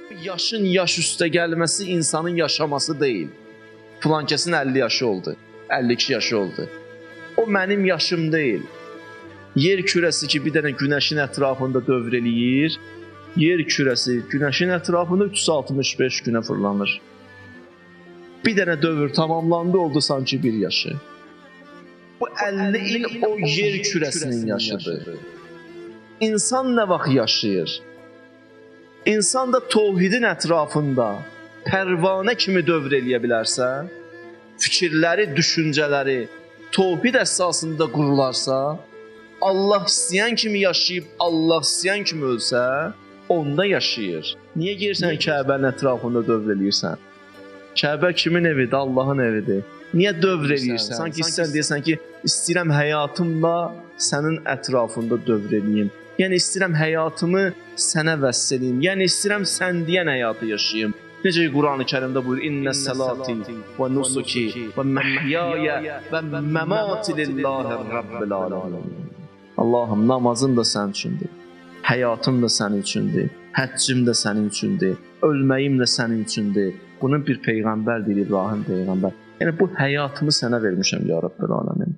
Yaşın yaş üstə gəlməsi insanın yaşaması deyil. Filankəsin 50 yaşı oldu, 52 yaşı oldu. O mənim yaşım deyil. Yer kürəsi ki, bir dənə günəşin ətrafında dövr eləyir, yer kürəsi günəşin ətrafında 365 günə fırlanır. Bir dənə dövr tamamlandı, oldu sanki bir yaşı. Bu 50 il o yer kürəsinin yaşıdır. İnsan nə vaxt yaşayır? İnsan da tovhidin ətrafında pərvanə kimi dövr eləyə bilərsə, fikirləri, düşüncələri tovhid əsasında qurularsa, Allah istəyən kimi yaşayıb, Allah istəyən kimi ölsə, onda yaşayır. Niyə gəlirsən Kəbənin ətrafında dövr eləyirsən? Kəbə kimin evidir? Allahın evidir. Niyə dövr eləyirsən? Sanki sən deyirsən ki, istəyirəm həyatımla sənin ətrafında dövr eləyim. Yəni istəyirəm həyatımı sənə vəsl eləyim. Yəni istəyirəm sən deyən həyatı yaşayım. Necə ki Qurani Kərimdə buyurur: "İnnə salati və nusuki və məhyaya və məmati lillahi rabbil alamin." Allahım, namazım da sənin üçündür. Həyatım da sənin üçündür. Həccim də sənin üçündür. Ölməyim də sənin üçündür. Bunu bir peyğəmbər deyir, İbrahim peyğəmbər. Yəni bu həyatımı sənə vermişəm ya Rabbil alamin.